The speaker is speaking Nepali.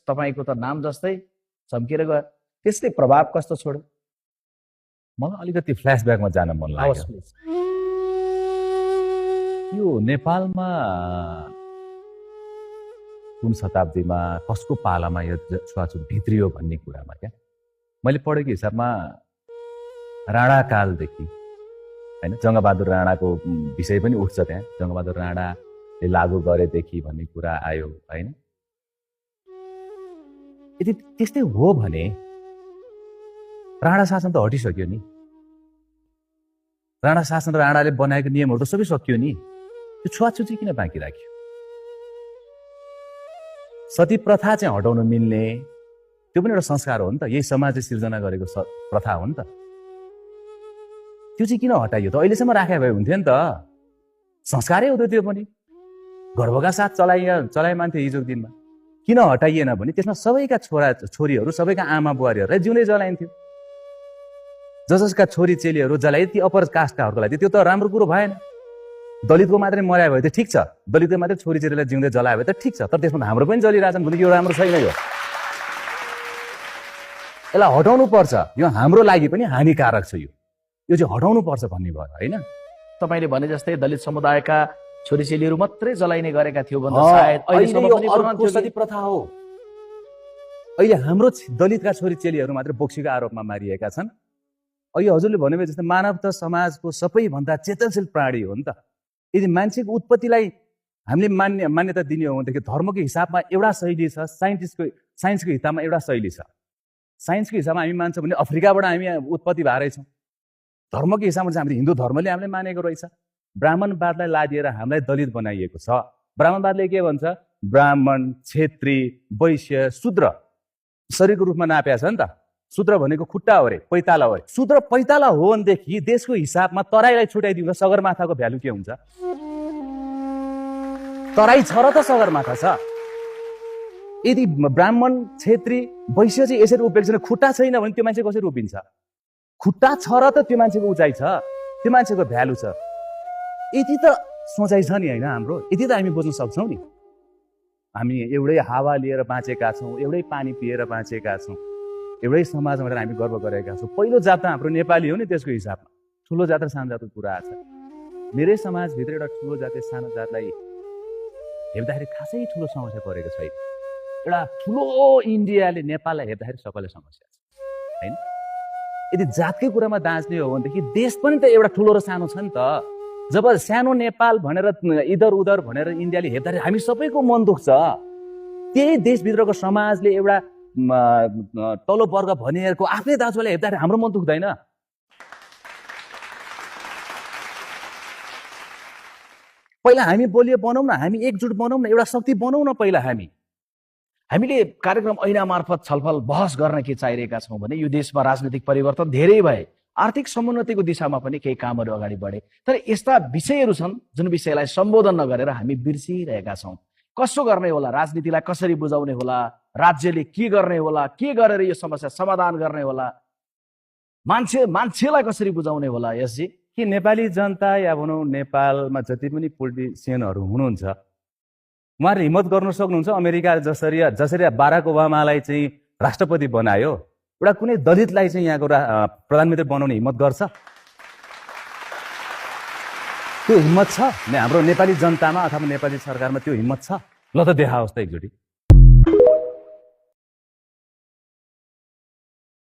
तपाईको त नाम जस्तै चम्किएर गयो। त्यसले प्रभाव कस्तो छोड्यो? मलाई अलिकति फ्ल्यासब्याकमा जान मन लाग्यो। यो नेपालमा कुन शताब्दीमा कसको पालामा यो छुवाछुत भित्रियो भन्ने कुरामा क्या मैले पढेको हिसाबमा राणाकालदेखि हैन जङ्गबहादुर राणाको विषय पनि उठ्छ त्यहाँ। जङ्गबहादुर राणाले लागू गरेदेखि भन्ने कुरा आयो हैन। यदि त्यस्तै हो भने राणा शासन त हटिसक्यो नि। राणा शासन र राणाले बनाएको नियमहरू त सबै सकियो नि। त्यो छुवाछुत चाहिँ किन बाँकी राख्यो? सती प्रथा चाहिँ हटाउन मिल्ने, त्यो पनि एउटा संस्कार हो नि त। यही समाजले सिर्जना गरेको प्रथा हो नि त। त्यो चाहिँ किन हटाइयो त? अहिलेसम्म राखे भए हुन्थ्यो नि त। संस्कारै हो त्यो पनि। गर्वका साथ चलाइमान्थ्यो हिजोको दिनमा। किन हटाइएन भने त्यसमा सबैका छोरा छोरीहरू, सबैका आमा बुहारीहरूलाई जिउँदै जलाइन्थ्यो। जसका छोरी चेलीहरू जलाए ती अपर कास्टकाहरूको लागि त्यो त राम्रो कुरो भएन। दलितको मात्रै मर्या भयो त ठिक छ, दलितको मात्रै छोरी चेलीलाई जिउँदै जलायो भने त ठिक छ, तर त्यसमा हाम्रो पनि जलिरहेछन् भने यो राम्रो छैन। यो यसलाई हटाउनु पर्छ। यो हाम्रो लागि पनि हानिकारक छ। यो चाहिँ हटाउनु पर्छ भन्ने भयो हैन। तपाईले भने जस्तै दलित समुदायका छोरीचेलीहरू मात्रै जलाइने गरेका थियो भन्दा सायद अहिलेसम्म पनि अर्को सती प्रथा हो। अहिले हाम्रो दलितका छोरीचेलीहरू मात्र बोक्सीको आरोपमा मारिएका छन्। अहिले हजुरले भन्नुभयो जस्तै मानव त समाजको सबैभन्दा चेतनशील प्राणी हो नि त। यदि मान्छेको उत्पत्तिलाई हामीले मान्यता दिने हो भनेदेखि धर्मको हिसाबमा एउटा शैली छ, साइन्सको हिसाबमा एउटा शैली छ। साइन्सको हिसाबमा हामी मान्छौँ भने अफ्रिकाबाट हामी उत्पत्ति भएरै छौँ। धर्मको हिसाबमा चाहिँ हामीले हिन्दू धर्मले हामीले मानेको रहेछ। ब्राह्मणवादलाई लादिएर हामीलाई दलित बनाइएको छ। ब्राह्मणवादले के भन्छ? ब्राह्मण, क्षेत्री, वैश्य, शूद्र शरीरको रूपमा नापेको छ नि त। शूद्र भनेको खुट्टा हो रे, पैताला हो रे। शूद्र पैताला हो भनेदेखि देशको हिसाबमा तराईलाई छुट्याइदिउँदा सगरमाथाको भ्यालु के हुन्छ? तराई छ र त सगरमाथा छ। यदि ब्राह्मण, क्षेत्री, वैश्य चाहिँ यसरी उभिएको छैन, खुट्टा छैन भने त्यो मान्छे कसरी उभिन्छ? खुट्टा छ र त त्यो मान्छेको उचाइ छ, त्यो मान्छेको भ्यालु छ। यति त सोचाइ छ नि हैन हाम्रो। यति त हामी बुझ्न सक्छौँ नि। हामी एउटै हावा लिएर बाँचेका छौँ, एउटै पानी पिएर बाँचेका छौँ, एउटै समाज भनेर हामी गर्व गरेका छौँ। पहिलो जात त हाम्रो नेपाली हो नि। त्यसको हिसाबमा ठुलो जात र सानो जातको कुरा छ। मेरै समाजभित्र एउटा ठुलो जातले सानो जातलाई हेर्दाखेरि खासै ठुलो समस्या परेको छैन। एउटा ठुलो इन्डियाले नेपाललाई हेर्दाखेरि सबैलाई समस्या छ हैन। यदि जातकै कुरामा दाँच्ने हो भनेदेखि देश पनि त एउटा ठुलो र सानो छ नि त। जब सानो नेपाल भनेर इधर उधर भनेर इन्डियाले हेर्दाखेरि हामी सबैको मन दुख्छ। त्यही देशभित्रको समाजले एउटा तल्लो वर्ग भनेको आफ्नै दाजुभाइलाई हेर्दाखेरि हाम्रो मन दुख्दैन? पहिला हामी बलियो बनाउँ न, हामी एकजुट बनाउँ न, एउटा शक्ति बनाउँ न। पहिला हामीले कार्यक्रम ऐना मार्फत छलफल बहस गर्न के चाहिरहेका छौँ भने यो देशमा राजनीतिक परिवर्तन धेरै भए, आर्थिक समुन्नतिको दिशामा पनि केही कामहरू अगाडि बढे, तर यस्ता विषयहरू छन् जुन विषयलाई सम्बोधन नगरेर हामी बिर्सिरहेका छौँ। कसो गर्ने होला, राजनीतिलाई कसरी बुझाउने होला, राज्यले के गर्ने होला, के गरेर यो समस्या समाधान गर्ने होला, मान्छेलाई कसरी बुझाउने होला? यसजी कि नेपाली जनता या भनौँ नेपालमा जति पनि पोलिटिसियनहरू हुनुहुन्छ उहाँहरूले हिम्मत गर्नु सक्नुहुन्छ? अमेरिका जसरी बाराक ओबामालाई चाहिँ राष्ट्रपति बनायो, एउटा कुनै दलितलाई चाहिँ यहाँको प्रधानमन्त्री बनाउने हिम्मत गर्छ? त्यो हिम्मत छ हाम्रो नेपाली जनतामा अथवा नेपाली सरकारमा? त्यो हिम्मत छ? ल त देखाओस् त एकचोटि।